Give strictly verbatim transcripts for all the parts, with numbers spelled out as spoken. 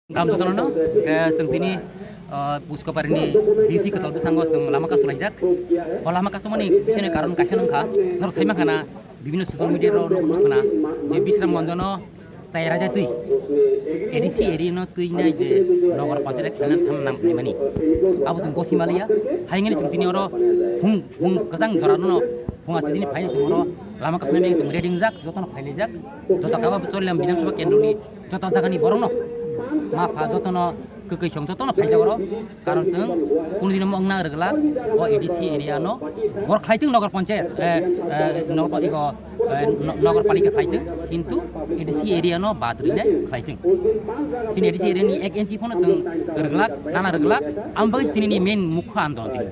Kam jotono no, ke chwng tini, ah, Buskopari ni B C kwtal bwskango chwng lama kasulaijak. O lama kasumani bisini karon kaisa wngkha, norok sai mankha na, bibinno social media rok nukna je Bisramganj no chai raida twi, A D C area no twi nai je nogor panchayat khlaina tham nang naimani. Abo chwng gosi maliya, haingani chwng tini oro phung, phung kwchang jora no, phung aswk tini phai chwng oro lama kasumani chwng ready wngjak, jotono phailaijak, joto kaba Chorilam Bidhan Sabha kendro ni joto jagani borokno ma pha jotono kwkwi song jotono phaijak oro, karon chwng kunu dino wngna rwgwlak o A D C area no bor khlaitwng nogor panchayat, eh, eh, nogor, ego, eh, no-, nogor palika khlaitwng, kintu A D C area no bad rwinai khlaitwng. Chini A D C area ni ek inchi phano chwng rwgwlak, nana rwgwlak, ang bagwi tini ni main mukha andolon tini.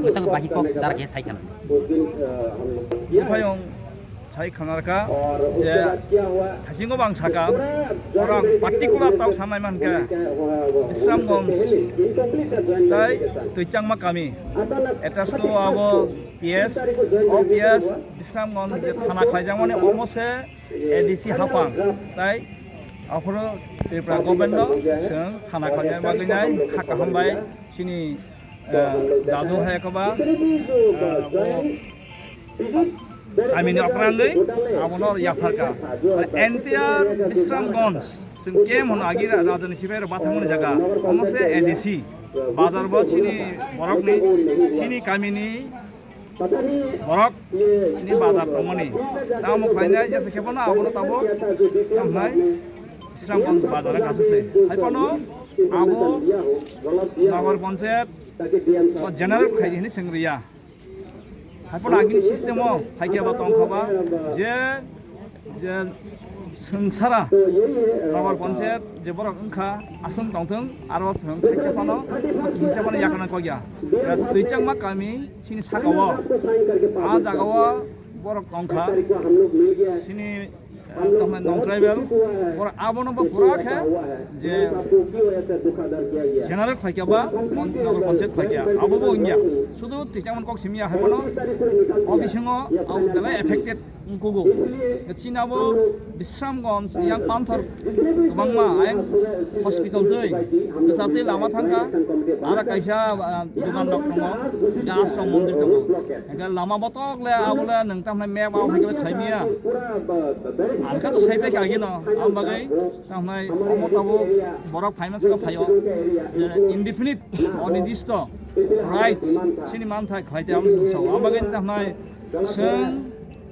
Mwtang baki kok dara khe sai khana. Buphayung sai khanarkha je thaisingo bang saka, orang particular tau sanai mankha Bisramganj tai Twichangma kami, attached to abo P S, o P S Bisramganj je thana khlaijak mani omo se A D C hapang tai aphuru Tripura government no chwng thana khlaina bagwi nai kha kaham bai chini, eh, dadu hai koba, eh, bo kamini okrangwi abono yapharkha. Entire Bisramganj, chwng kem hwn agi ra-, rajani sipai rok bathangmani jaga, omo se A D C. Bazar bo chini borokni, chini kamini borok ni bazar tongmani. Tamo khlainai jesa khe bono abono tabuk tamnai Bisramganj bazar kasa se. Hai phano abo Nogor Panchayat o general khlai hini swng riya. Hai phano agini system o hai khe ba tong kha ba je, je swng sara Nogor Panchayat je borok wngkha aswng tongthwng aro swng khaisa phano kisa phano yakana kok ya. Twichangma kami chini saka o, a jaga o borok tong kha chini, eh, tamo non tribal, borok abono bo pura khe je general khlai kha ba, mon-, nogor panchayat khlai kha, abo bo wngya. Sudu twichangmani kok simi ya hai phano o bisingo ang belai affected wngkugo. Chini abo Bisramganj yang panthor kwbangma ayang hospital twi, kwchar twi lama thangkha, aro kaisa, ah, dukan rok tongo, ya ashram mondir tongo. Hingke lama botok le abo le nwng tamhnai map o hai khe khlai maya. Alka to sai pai kha agino, am bagwi tamhnai omo tabuk borok phaima saka phaio. Je indefinite, onidisto, right, chini manthai khlai te amo sao. Am bagwi tamhnai chwng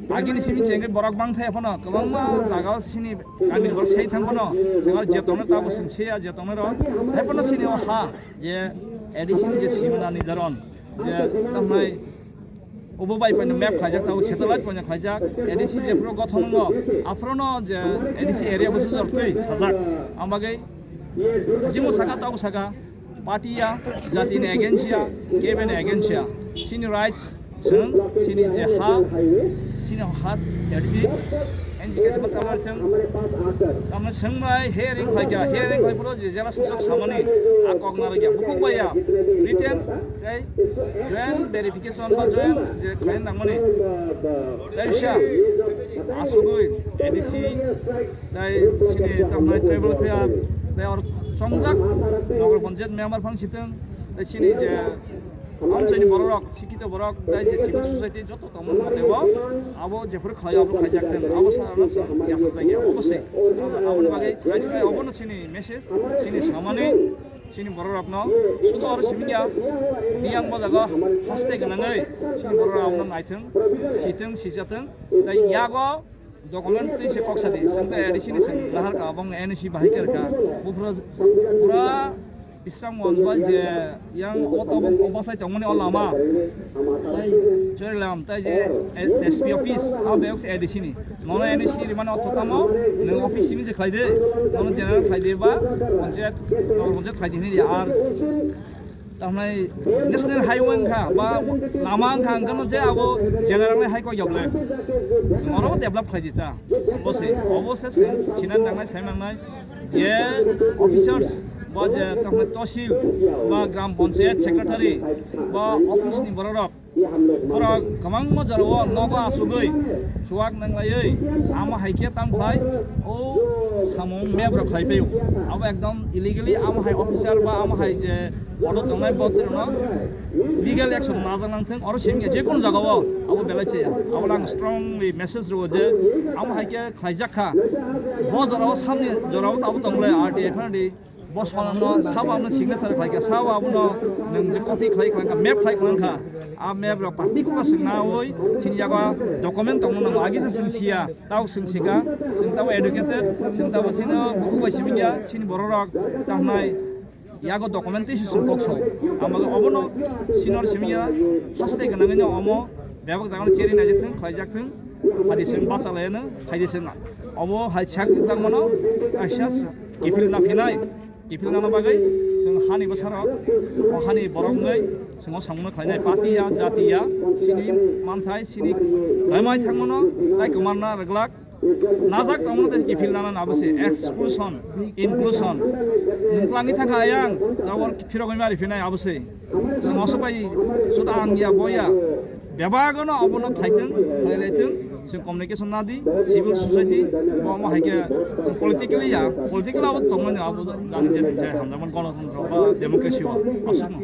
agini simi chengri borok bang thai phano kwbangma jaga o chini kami borok sai thang phano, chwng aro je tongno tabuk chwng se ya je tongno ro. Hai phano chini o ha je A D C ni je simana nirdaron, je tamhnai obo bai paino map khlaijak, tabo satellite paino khlaijak, A D C jephuru gothon wngo, aphuru no je A D C area bwsajak twi sajak. Am bagwi jimo saka, tabo saka, party ya, jati ni against ya, kebeni against ya, chini rights, chwng chini je ha, chini ha, A D C, N G K se ma tamar chwng, tamar chwng bai hearing khlaikha, hearing khlai phuru je jela sasok samani, a kok narwkya, bukhuk bai ya, written, tei joint verification ba joint je khlai nangmani, tei bisa, asugwi A D C, tei chini tamnai tribal affair, tei or chongjak, nogor panchayat member phang sitwng, tei chini je, amchaini borok rok, sikito borok, tei je civil society joto tongmani motebo, abo jephuru khlai, abo khlaijak thung, abo sa, abo sa, yasa jagya, abo se. Abo, aboni bagwi, naisai, abono chini message, chini samani, chini borok rokno, sudo aro simi ya, biyang bo jaga, haste gwnangwi, chini borok rok abono naithung, sithung, sichathung, tei yago, document twi se kok sadi, chwng tei A D C ni chwng nahar ka, abong N O C bahai khe rwkha. Buphuru pura Bisramganj bai je yang o tabuk o bwsai tongmani o lama. Tai Chorilam, tai je S P office, a bek se A D C ni. Nono N O C rimani o totamo, nwng office simi je khlai de, nono general khlai de ba, panchayat, nono panchayat khlai de hini ya, ar Tamnai national highway wngkha ba lama wngkha, wngkha no je abo general ni hai kok yoble. Oro develop khlai di ta. Obo se, obo se sin-, sinan nangnai, sai nangnai je officers ba je tamnai tosil ba gram panchayat secretary ba office ni borok rok Borok kwbangma jorao nogo achugwi chuwak nanglaiwi amo hai khe tam khlai o samung map rok khlai phaio. Abo ekdom illegally amo hai officer ba amo hai je order tongnai bo tongno legal action najak nang thung, oro simi je kono jagao abo belai chaya. Abo ang strongly message rwo je amo hai khe khlaijak kha. Bo jorao samni jorao abo tongle R T I F R D bo sono sabo abono signature khlai kha, sabo abono nwng je copy khlai khlai kha, map khlai khlai kha. A map rok particular swng nawi chini yago document tongmo nango, agi se swng siya, tao swng sika, swng tao educated, swng tao chini buku bai simi ya, chini borok rok tangnai yago documentation kok so. Amago obono senior simi ya, haste ganangino omo bebak jagano cheri naijak thung, khlaijak thung, hadi swng bacha layano, haidi swng omo hai sak tangmano, kaisa kiphil na phinai. Kiphilnani bagwi chwng hani bwsarok, o hani borok wngwi chwng o samungno khlainai. Patiya, jatiya, chini manthai, chini khlaimai thangmano tai kwmarna rwglak. Najak tongmano tei kiphilnani abo se exclusion, inclusion. Nwng twlangwi thangkha ayang, tabor phirogwi mari phinai abo se. Chwng oso bai suda ang ya, bo ya. Bebagano abono khlaithwng, khlailaithwng, chwng communication nadi, civil society, bo omo hai khe chwng politically ya, political abo tongmani abo jani je, je hamjakmani gonotantro ba democracy o, aswkno.